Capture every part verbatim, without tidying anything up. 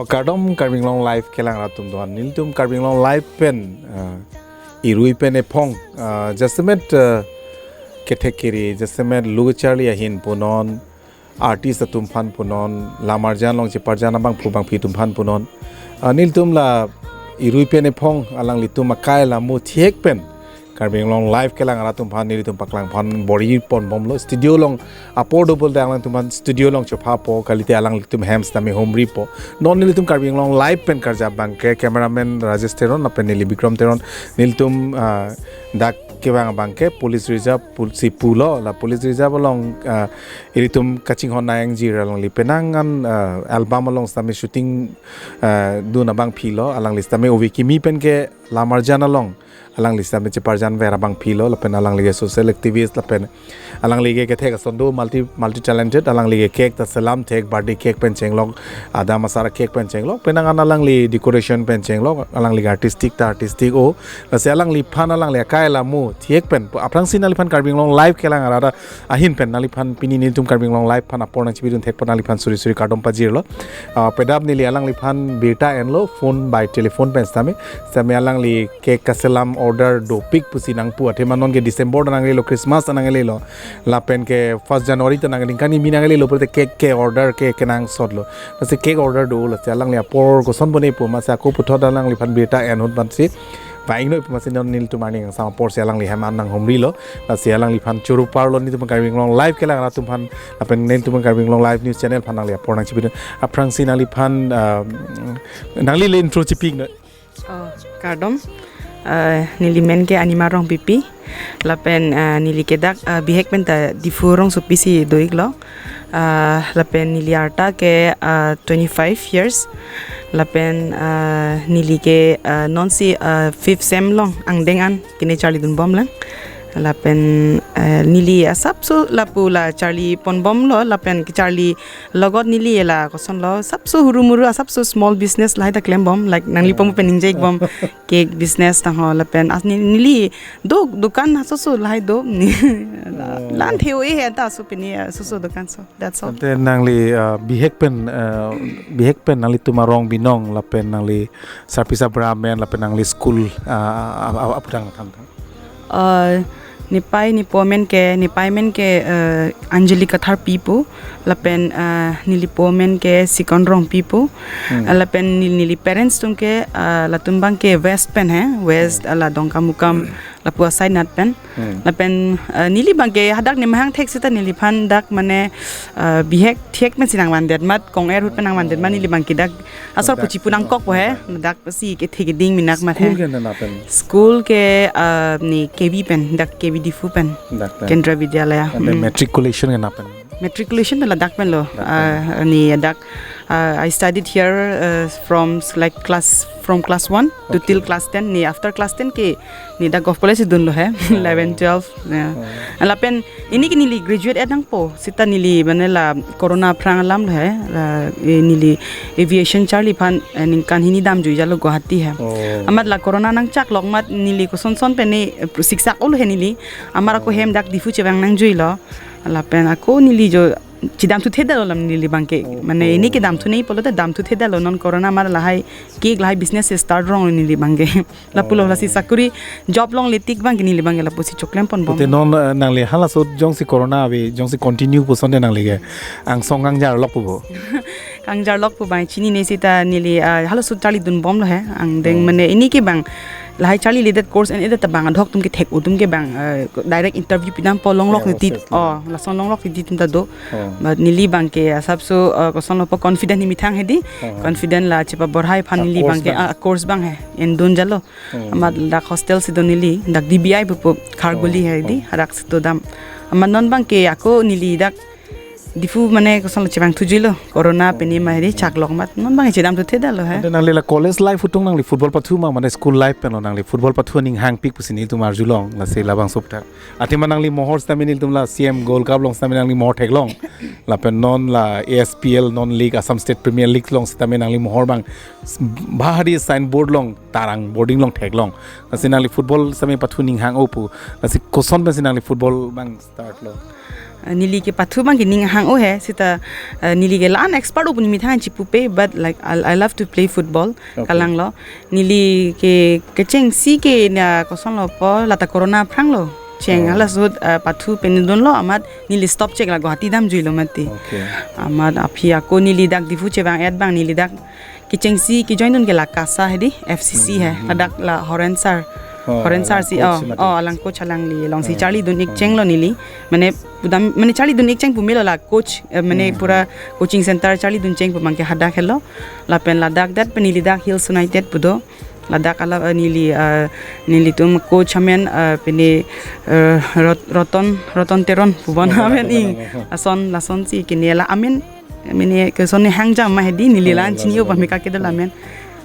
Kardom Karbi Anglong Live kelang arat atum doan. Nelitum Karbi Anglong Live pen, ah, irui pen ephong, ah, jasemet, ah, kethek kere, jasemet lugacharli ahin punon, artist atum aphan punon, lamarjan along cheparjan abangphu bangphi atum aphan punon. Ah, nelitum la irui pen ephong alanglitum akai alamu thihek pen Karbi Anglong Live kelang arat atum aphan nelitum paklang aphan bor-i ponbomlo. Studio along apor dobol de alangtum aphan studio along chophapo, kalite alanglitum hem sitame humripo. Non nelitum Karbi Anglong Live pen karjap abangke cameraman Rajesh Teron lapen neli Bikram Teron, nelitum, ah, dak kevang abangke Police Reserve pul-, si pulo, la Police Reserve along, ah, ilitum kachinghon nangji alangli penang an, ah, album along sitame shooting, ah, dun abangphilo, alangli sitame ove kimi pen ke lamarjan along alangli sitame cheparjan ver abangphilo, lapen alangli ke social activist, lapen alangli ke kethek ason do, multi, multi talented, alangli ke cake ta selam thek, birthday cake pen chenglok, adam asar cake pen chenglok, penang an alangli decoration pen chenglok, alangli ke artistic ta artistic o, lasi alangliphan alangli akai alamu thihek pen, aphrangsi nangliphan Karbi Anglong Live kelang arat ahin pen nangliphan pini nelitum Karbi Anglong Live aphan apor nangchipidun thek apot nangliphan suri suri kardom pajirlo. Ah, pedap neli alangliphan birta enlo phone by telephone pen sitame. Sitame alangli cake kaselam order dopik pusi nangpu, athema non ke December ta nanglelo, Christmas ta nanglelo. Lapen ke first January ta nang ningkan kimi nanglelo pulote cake ke order ke kenangsotlo. Lasi cake order do, lasi alangli apor koson bone pu masi ako puthot alangliphan birta en ahut bansi vang-iknoi pu masi non nelitum arni kangsam apor si alangli hem an nanghumrilo. Lasi alangliphan choro parlo nelitum Karbi Anglong Live kelang arat atum aphan lapen nelitum Karbi Anglong Live News Channel aphan nangli apor nangchipidun. Aphrangsi nangliphan, ah, nangli le intro chipiknoi. Oh, kardom. Ah, neli men ke Anima Rongpipi. Lapen, ah, neli ke dak, ah, bihek pen ta Diphu rongsopi si do-iklo. Ah, lapen neli arta ke, ah, twenty-five years. Lapen, ah, neli ke, ah, non si, ah, fifth sem along angdeng an kene charlidunbomlang. Lapen, ah, neli asapso lapu la charli ponbomlo, lapen kecharli logot neli la kosonlo, asapso hurumuru, asapso small business lahai ta klembom, like nangli pom pen ningje-ikbom, cake business tangho, lapen as ni-, neli do dukan asoso lahai do ni. Oh. Lan theo e he ta so pini, ah, soso dukan so. That's all. Ante nangli, ah, bihek pen, ah, bihek pen nanglitum arong binong lapen nangli sarpi sarbura amen lapen nangli school, ah, ah, ah, ah, apudang than than. Ah, nepai nepo amen ke, nepai amen ke, ah, Angelica Tharpi pu, lapen, ah, nelipo amen ke Sikon Rongpi pu, Hmm. ah, lapen neli, neli parents atum ke, ah, latum abang ke West pen he, West, Hmm. ah, la Dongkamukam, lapu asai nat pen. Hmm. Lapen, ah, neli abang ke hadak nemahang thek seta neliphan dak mane, ah, bihek thihek pen si nangvandet amat, kong-er ahut pen nangvandet amat, Oh. neli abang ke dak asor Dak, puchi pu nangkokpo he, oh, dak si kethe keding minak amat he. School ke nana pen? School ke, ah, ne K V pen, dak K V Diphu pen. Dak pen. Kendra Vidyalaya. And then Hmm. matriculation ke nana pen? Matriculation pen ladak pen lo. Dak pen. Ah, ne dak, ah, I studied here, ah, from s-, like class, from class one to Okay. till class ten. Ne after class ten ke ne dak Govt College dunlo he. Oh. Eleven, twelve. Ya. Oh. Lapen pini ke neli graduate et nangpo. Seta neli mane la corona aphrang alam lo he. La, eh, neli aviation charli aphan, eh, ningkan hini damjuijalo Guwahati he. Oh. Amat la corona nangchaklok amat neli kosonson pen ne, eh, siksak olo he neli. Amat ako Oh. hem dak Diphu chevang nangjuilo. Lapen ako neli jo chedamthuthedetlo alam neli abang ke. Oh, Mane oh. pini ke damthunei pulote damthuthedetlo, non corona amat lahai cake lahai business start rong neli abang ke. Lapulo Oh. lasi sakuri job longle tik abang ke neli abang ke lapusi choklem ponbom. Pute non, eh, nangli halaso jongsi corona ave, jongsi continue pu asonte nangli ke angsong kangjarlok pu bo? Kangjarlok pu abang chininei seta neli, ah, halaso charlidunbomlo he. Angdeng Hmm. mane pini ke abang lahai charliledet course en-edet abang adhok atum ke thek-o atum ke abang, ah, direct interview pidampo longlok Yeah, ne tit. Yes, yes. Oh, lason longlok ne tit atum ta do. Oh. But neli abang ke asapso, ah, kosonlo pu confident ne methang hedi. Oh. Confident la chepaborhai aphan Ah, neli abang course ke, abang. ah, course abang he. Endunjalo. Oh. Amat dak hostel si do neli, dak D B I pupo Kharguli Oh, hedi, oh. hadak si do dam. Amat non abang ke ako neli dak Diphu mane kosonlo chevangthujuilo, corona pini ma hedi chaklok amat. Non abang chedamthuthedetlo he. Ante nangli la college life atum nangli football pathu ma, mane school life pen lo nangli football pathu aning hangpik pusi nelitum arjulong, lasi labangso aphuthak. Athema nangli mohor sitame nelitum la C M Gold Cup along sitame nangli mohor theklong. Lapen non la A S P L, non league, Assam State Premier League along sitame nangli mohor abang s-, bahari signboard along, tarang boarding along theklong. Lasi nangli football sitame pathu aning hang-o pu. Lasi koson pensi nangli football abang start lo? Uh, neli ke pathu abang ke ning hang-o he, seta, uh, neli ke la-an expert o pu neli methang chipupe, but like I, I love to play football. Okay. Kalang lo. Neli ke kechengsi ke na kosonlo pu lata corona aphrang lo. Cheng Oh. hala sut, uh, pathu pen dunlo amat neli stop chek la Guwahati damjuilo mati. Okay. Amat aphi ako neli dak Diphu chevang-et abang neli dak kechengsi kejoin dun ke la KASA hedi, F C C he. Hmm. Ladak la Horen sir. Oh, Horen sir alang si, coach oh, mati. Oh, alang coach alangli alongsi Oh. charlidun ik Oh. chenglo neli. Mane pudam, mane charlidun ik cheng pu melo la coach, eh, mane Hmm. pura coaching center charlidun cheng pu abang ke hadak helo. Lapen ladak det pen neli dak Hills United pu do. Ladak hala, eh, neli, eh, nelitum coach amen, eh, pine, eh, Rot-, Roton, Roton Teron pu bon Oh, amen Roton ing. Teron, oh. Lason, lasonsi kene la amen, mane koson ne hangjam ma hedi neli Oh, la-an la, chini la, o la, pameka la. kedol Oh. amen.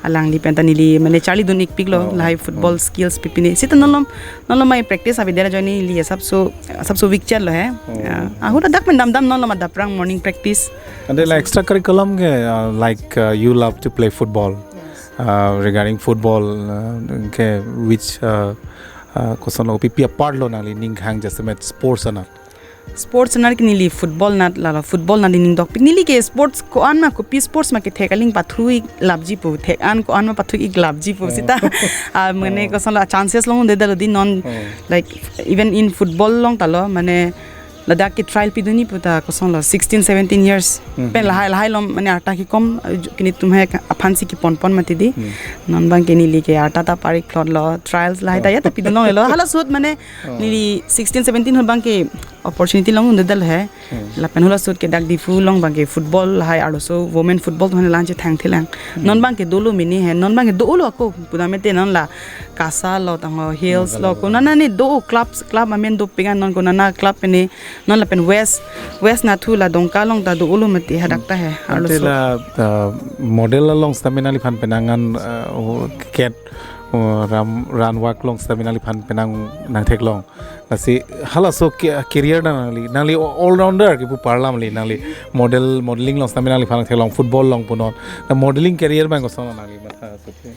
Alangli pen ta neli mane charlidun ikpiklo Oh, lahai oh, football oh. skills pipine. Seta non lom, non lom mai practice avedetlo ajoine neli asapso, asapso weak chotlo he. Oh. Ah, ahut dak pen damdam non lom adap aphrang morning practice. And then, like, extra curriculum ke, uh, like, uh, you love to play football. Yes. Uh, regarding football, uh, ke which, uh, uh, kosonlo, kopi pi apart lo nangli ning hang jasemet sports anat? Sports anat ke neli football anat lalo, football anat ning dokpik. Neli ke sports ko-an ma kopi sports ma ke thek aling pathu ik lapji pu, thek an ko-an ma pathu ik lapji pu Oh. seta. Ah, mane Oh. kosonlo chances longdedetlo di non, Oh. like, even in football along ta lo, mane ladak ke trial pidunji pu ta kosonlo sixteen seventeen years. Hmm. Pen lahai, lahai lom mane arta kekom, eh, ju-, kinitum he ka-, aphansi keponpon mati di. Hmm. Non abang ke neli ke arta ta parik plot lo, trials lahai ta Oh. ya ta pidun longlelo. Hala sut mane Oh. neli sixteen seventeen ahut abang ke opportunity longdedetlo he. Hmm. Lapen hala sut ke dak Diphu along abang ke football lahai arloso women football atum la-an chethang thelang. Hmm. Non abang ke dolo mini he, non abang ke dolo ako. Pudamete non la KASA lo tangho Hills Hmm, lo. Ko nana ne do clubs, club amen dopik an non ko nana club pene non lapen West, West Nathu la Dongka along ta dolo mati hadak ta he. Ante Arloso. La, uh, model along sitame nangliphan penang an, uh, o ket, o ram, ran walk along sitame nangliphan penang nangtheklong. Lasi halaso ke, career na nangli, nangli all-rounder kipu parlam li, nangli model, modeling along sitame nangliphan nangtheklong, football along punon. Na modeling career abang kosonlo nangli matha sute?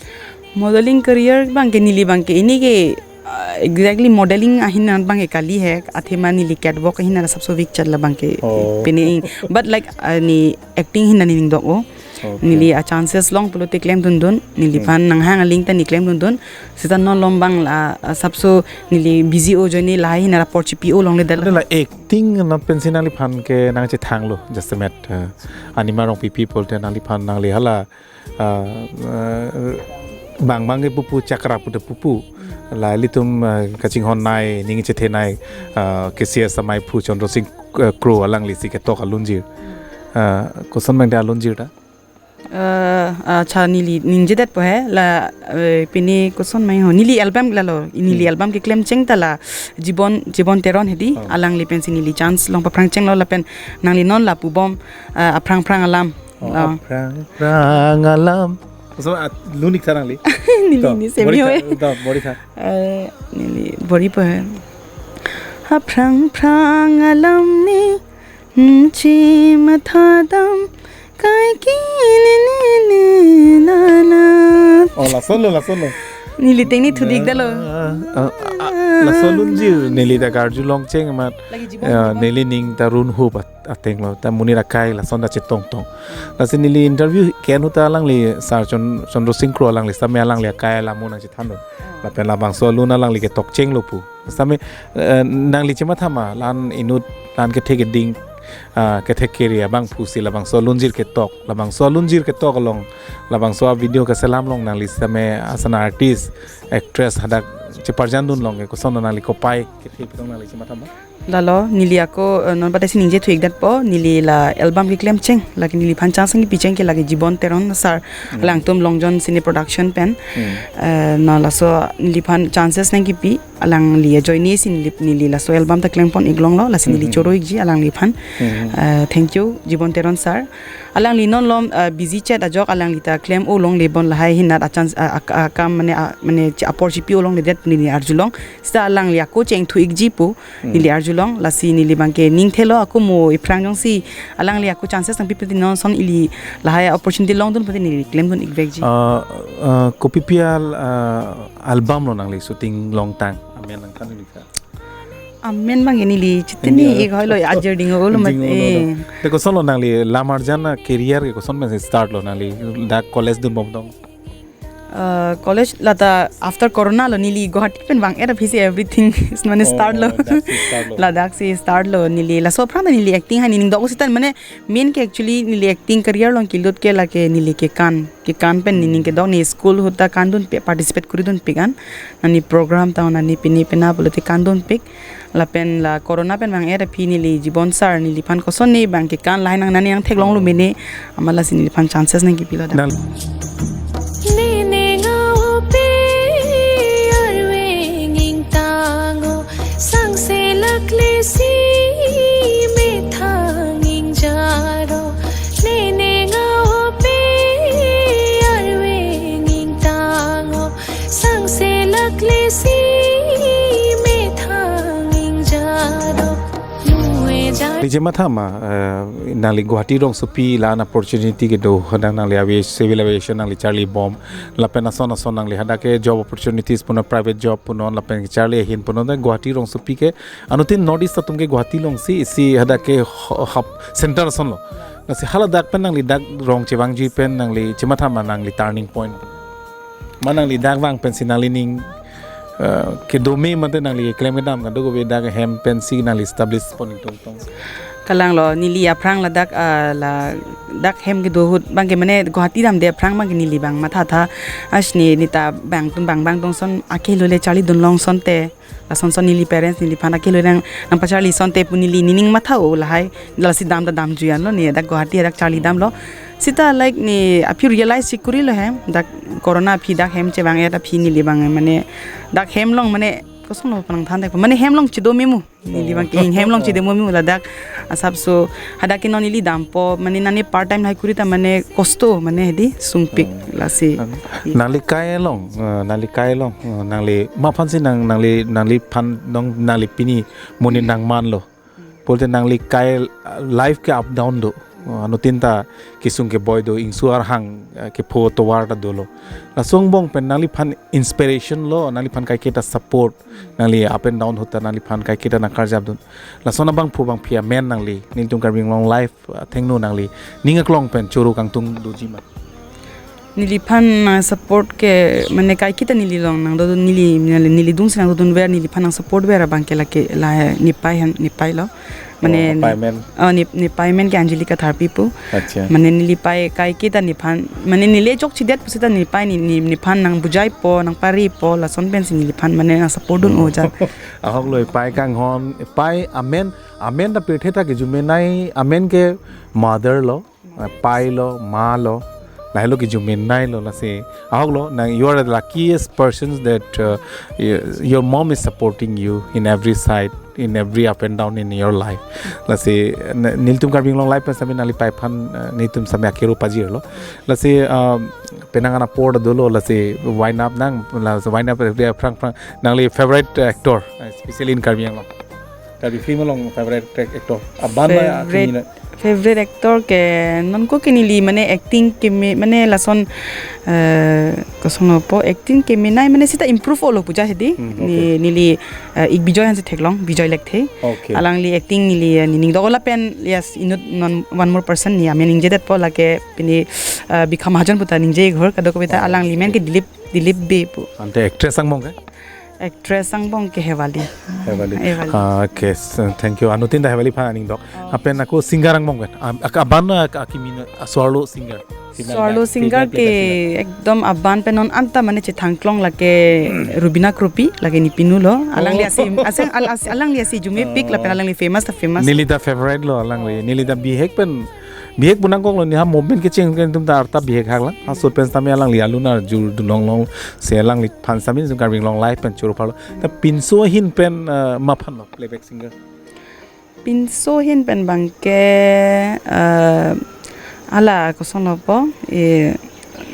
Modeling career abang ke neli abang ke ini ke, uh, exactly modeling ahin anat abang ke kali he, athema neli catwalk ahin anat asapso weak chotlo abang ke Oh. pine ing. But like, uh, ne acting ahin anat ne ning dok-o. Okay. Neli a chances long pulote klemdundun, neliphan Hmm. nanghang aling ta ne klemdundun. Seta non lom abang la, uh, asapso neli busy o ajoine lahai ahin anat apor chipi-o longledetlo. Ante la acting anat pensi nangliphan ke nangchethanglo, jasemet, uh, Anima Rongpipi pulote nangliphan nangli hala ah, ah, bang bang ke pupu Chakra pute pupu. La ilitum, ah, kachinghon nei, ning chethe nei, ah, K C S amei aphu Chandra Sing, ah, Kro alangli si ketok alunjir. Ah, koson abang de alunjir ta? Ah, ah, cha neli ningjedet po he, la, eh, pine koson mai ho. Neli album lalo, neli Hmm. album keklem cheng ta la Jibon, Jibon Teron hedi, Oh. alangli pensi neli chance long paphrang chenglo lapen nangli non la pubom, ah, Aphrang Phrang Alam. Oh, Oh. Aphrang Phrang Alam. So, at, lun ik tha nangli. Neli To, neli semi bor-i tha, hoi. To, bor-i tha. Eh, neli bor-i po he. Aphrang phrang alam ne, hmm, chematha dam, kaike ne ne ne na na. Oh, lasonlo, lasonlo. Neli tengne thudik detlo. Ah, ah, ah, lason lunjir, neli ta karjulong cheng amat. Lake Jibon, ah, Jibon. Neli ning ta run hup at-, ateng lo, ta monit akai lason ta chetong tong. Lasi neli interview ke-en ahut ta alangli Sir Chon-, Chandra Sing Kro alangli sitame alangli akai alam mo nangchethanlo. Oh. Lapen labangso alun alangli ketok chenglo pu. Sitame, eh, nangli chematha ma, la-an inut, la-an kethek keding, ah, kethek kere abangphu si labangso alunjir ketok, labangso alunjir ketok along, labangso avideo keselam along nangli sitame asan artist, actress hadak cheparjandun long ke, koson nangli kopai kethe pitong nangli chematha ma? Lalo, neli ako, eh, non patesi ningje thuik detpo, neli la album keklem cheng, lake neliphan chance nangkepi cheng ke lake Jibon Teron sir, Hmm. alangtum Long John Cine Production pen. Hmm. Eh, non laso neliphan chances nangkepi, alangli ajoine si neli, neli laso album ta klempon ik longlo, lasi neli Hmm. choro ikji alangliphan. Hmm. Eh, thank you, Jibon Teron sir. Alangli non lom, eh, busy chet ajok alangli ta klem-o longle bon lahai ahin anat a chance, a, a, akam mane, a, mane che-, apor chipi-o longledet pu neli arjulong. Seta alangli ako cheng thu ikji pu Hmm. neli arjulong, lasi neli abangke ning thelo ako mo iphrang jongsi alangli ako chances nangpi pute non ason ili lahai opportunity longdun pute neli klemdun ikvekji. Ah, ah, kopi pi al-, ah, album lo nangli shooting longtang? Amen nangthan neli ka. Amen abang neli chitini India. Ik hoi lo ajir ding olo mat. Ding olo eh. Lo. Te koson lo nangli lam arjan a career ke koson pen start lo nangli dak college dunbom tong. Uh, college lata after corona lo neli Guwahati pen abang era phisi everything mane Oh, start lo. Dak si start lo. Ladak si start lo neli laso aphrang ta neli acting hai neli dok sita mane main ke actually neli acting career along kelut ke lake neli kekan kekan pen neli Hmm. Kedok neli school ahut ta kandun pe participate kori dunpik an nani program ta nani pini pena pulote kandun pik lapen la corona pen abang era phi neli Jibon sir neliphan koson ne abang kekan lahai nang nani nang theklong lo mene amat lasi neliphan chances nangkepilo dak. Nang- Nene ngau pe arve nging tango sangse lakle si methang ingjaro. Nene ngau pe arve nging tango sangse lakle si methang ingjaro. Nue jar Neli chematha ma, eh, nangli Guwahati rongsopi la-an opportunity kedo, hodang nangli avi-, civil aviation nangli charlibom, lapen ason ason nangli hadak ke job opportunities punon, private job punon, lapen charli ahin punon, dan Guwahati rongsopi ke, anuttin North East atum ke Guwahati along si, isi hadak ke hu-, hub center ason lo. Lasi haladak pen nangli dak rong chevangji pen nangli chematha ma nangli turning point. Ma nangli dak vang pensi nangli ning, eh, kedo me mate nangli klem kedam kadokave dak hem pensi nangli establish pon tong tong. Kalang lo neli aphrang ladak, ah, ladak hem kedo ahut abang ke mane Guwahati damde aphrang abang ke neli abang mathatha asni neta abang atum abang abang tong son akehelo le charlidun long sonte. Lason son neli parents neliphan akehelo nang nangpacharli sonte pu neli nening matha o lahai lasi dam ta damjui an lo ne dak Guwahati dak charlidam lo. Sita like ne aphi realize chikuri lo he dak corona aphi dak hem chevang et aphi neli abang mane dak hem along mane koson lo panang than dak mane hem along chedo memu neli abang ke hem along chedo memu ladak asapso hadak ke non neli dampo mane nani part time lahai kuri ta mane kosto mane hedi sungpik lasi. Nangli kai along, eh, nangli kai along, eh, nangli ma aphansi nang nangli nangliphan nong nangli pini monit nangman lo. Pulote nangli kai, eh, life ke up down do. Eh, anuttin ta kesung keboi do, ingsu arhang, eh, kepho tovar ta dolo. Laso angbong pen nangliphan inspiration lo, nangliphan kaiketa support, nangli up and down ahut ta nangliphan kaiketa nangkarjapdun. Lason abangphu abangpi amen nangli, nelitum Karbi Anglong Live athengno nangli ning aklong pen choro kangtung doji ma? Neliphan nang support ke mane kaiketa neli along nangdodun neli neli neli dungsi nangdodun ver neliphan nang support ver abang ke lake la nepai han nepai lo. Mane Oh, nepai amen. Oh, ne, nepai amen ke Angelica Tharpi pu. Acha. Mane neli pai kaiketa nephan mane neli chokchedet pusita nepai ne, ne, nephan nang bujaipo nang paripo lason pensi neliphan mane nang support dun o ja. Ahok lo pai kanghon pai amen amen ta pirthe ta kejumenei amen ke mother lo. Uh, pai lo, ma lo, lahelo kejumenei lo lasi. Ahok lo, now you are the luckiest persons that uh, y- your mom is supporting you in every side, in every up and down in your life. Lasi, n- nelitum Karbi Anglong Live pen sami nangli pai aphan, uh, nelitum sami akero pajir lo. Lasi, um, penang ana por dolo, lasi wind up nang, lasi wind up every phrang phrang, nangli favorite actor, uh, especially in Karbi Anglong. Karbi film along favorite actor. Aban na favorite akimi na? Favorite actor ke non ko ke neli mane acting keme mane lason eh koson po acting kemenei mane sita improve olo puja hedi. Hmm, ni okay. Neli eh, ik Bijoy hansi theklong Bijoy Lekthe. Okay. Alangli acting neli eh, nening dola pen yes inut non one more person ni amen ningjedet po lake pini eh, Bikha Mahajon puta ningje ghor kadokave ta. Oh, alangli men okay. Ke Dilip Dilip Bey pu. Ante actress angbong ke? Actress angbong ke Hewali. Hewali. Hewali. Ah, okay, so, thank you. Anuttin ta Hewali aphan aning dok. Oh. Apen ako singer angbong pen. Am- ak- aban na ak- akimi na ah, solo singer. Female Solo band, singer female ke playback singer. Ekdom aban pen non anta mane chethangklong lake Rubina Kropi lake ne pinu lo. Alangli Oh. Asi asang al- asi- alangli asi jume pik lapen alangli famous ta famous. Neli ta favorite lo alangli. Neli ta bihek pen bihek pu nangkok lo ne ha movement kecheng ke netum ta arta bihek hak lang. Ha sut pen sami alangli alun arjul dunlong long se alangliphan sami netum Karbi Anglong Live pen choro phalo. Ta pinso ahin pen eh, ma aphan lo playback singer. Pinso ahin pen abang ke eh, ala koson lo po eh,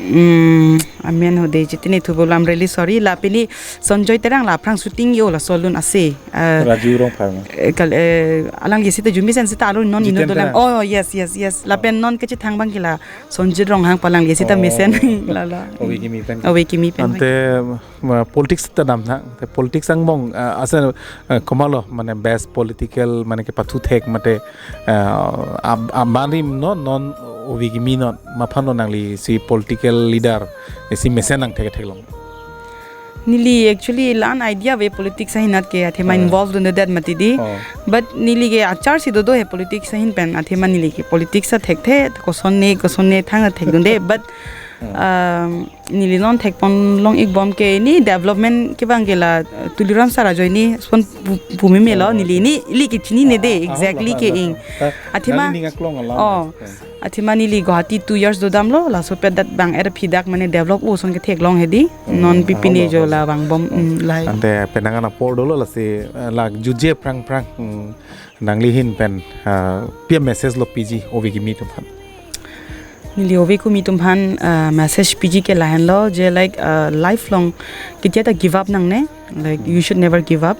Hmm, amen hode, chitini thubo lam, really sorry. La pini Sanjoy Terang la aphrang shooting yo laso alun ase. Eh, Raju Rongphar ma? Eh, kal-, eh, alangli sita jumi sen sita alun non ino Jiten dolang. Terang. Oh, yes, yes, yes. Lapen non kachethang abang ke la Sonjit Ronghang pu alangli sita Oh. mesen. La, la. Ove kimi pen. Ove kimi pen. Ante, ma, politics ta damtha. Te politics angbong, ah, asa, ah, komatlo, mane best political, mane kepathu thek mate, ah, ab-, abanri non, non ove kimi non, maphan lo nangli si political leader, si mesen nangthek theklong? Neli actually la-an idea ave politics ahinat ke athema Oh. involved in that mati di. Oh. But neli ke achar si dodo he politics ahin pen athema neli ke politics athekthe kosonne, kosonne thang athekdunde. But, Hmm. um, neli non thekpon long-ikbom ke ini development kevang ke la, uh, Tuliram sir ajoine son pu-, pumeme lo Oh, neli okay. Ni ili ke chinine de Ah, ah, exactly ah, ke ah, ing. ah. Athema Nali ning aklong alam Oh. aspect. Athema neli Guwahati two years dodamlo, laso pet dak bang er phidak mane develop oson ketheklong hedi. Hmm, Non pipine ahok, jo ahok. la vangbom, mm, lahai. Ante penang an apor dolo lasi, eh, la jutje aphrang aphrang, hmm, nangli ahin pen, ah, pi a-message lo piji ove kimi atum aphan? Neli ove kimi atum aphan, ah, message piji ke lahenlo je, like, ah, life along ketia ta give up nangne, like, you should never give up.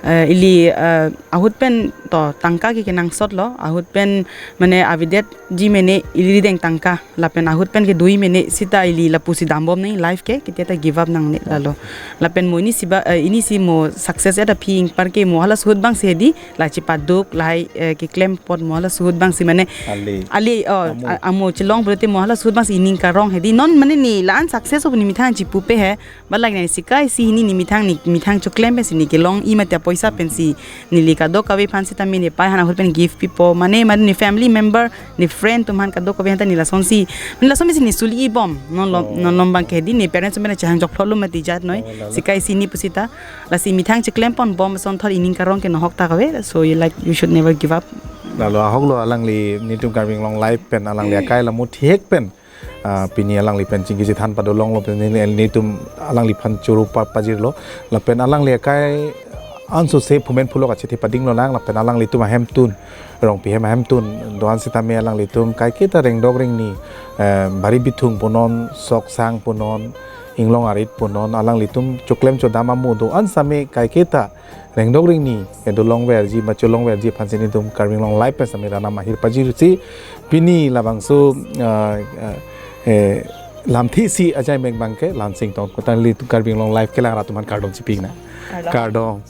Eh, ili, eh, ahut pen to tangka ke kenangsot lo, ahut pen mane avedetji mene ili deng tangka, lapen ahut pen kedo-i mene sita ili lapusi dambom nang life ke, ketia ta give up nangne lalo. Lapen mo inisi ba, eh, inisi mo success et aphi ingpar ke mo hala suhut abang si hedi, la chipaduk, lahai, eh, keklem apot mo hala suhut abang si mane Ale. ale, oh, Amo. a-, amo chelong pulote mo hala suhut abang si ining karong hedi. Non mane neli la-an success o pu nemethang chipupe he, But like neli sika isi hini nemethang, nemethang choklem pensi neli kelong-i mate apoisa pensi neli kadokave aphan sita mene pai han ahut pen give pipo. Mane, mane ne family member, ne friend atum aphan kadokave aphanta neli lasonsi, neli lason pensi neli suli-ibom. Non lom, Oh. non lom abang ke hedi ne parents atum pen chehang jokphlo lo mati jat noi. Oh, lalo. Sika isi hini pusita. Lasi methang cheklemponbom ason thot ining karong ke nohok ta kave. So you, like, you should never give up. Lalo ahok lo alangli nelitum Karbi Anglong Live pen alangli akai la mo thihek pen. Ah, pini alangli pen chingki chethan padolonglo pen neli, nelitum alangliphan choro pa-, pajirlo. Lapen alangli akai anso se phumen phulok achethe padinglo nang, lapen alanglitum ahemtun, Rongpi hem ahemtun do-an sitame alanglitum kaiketa rengdok rengni, eh, bari bithung punon, sok sang punon, inglong arit punon, alanglitum choklem chodam amo do-an sitame kaiketa rengdok rengni, eh, dolongverji, ma cholongverji aphansi nelitum Karbi Anglong Live pen sitame ranam ahir pajirsi, pini labangso, ah, ah, eh, lamthe isi ajai mek abang ke la-an sing tong, kotang nelitum Karbi Anglong Live kelang rat atum aphan kardom chipi nang. Kardom. Kardom.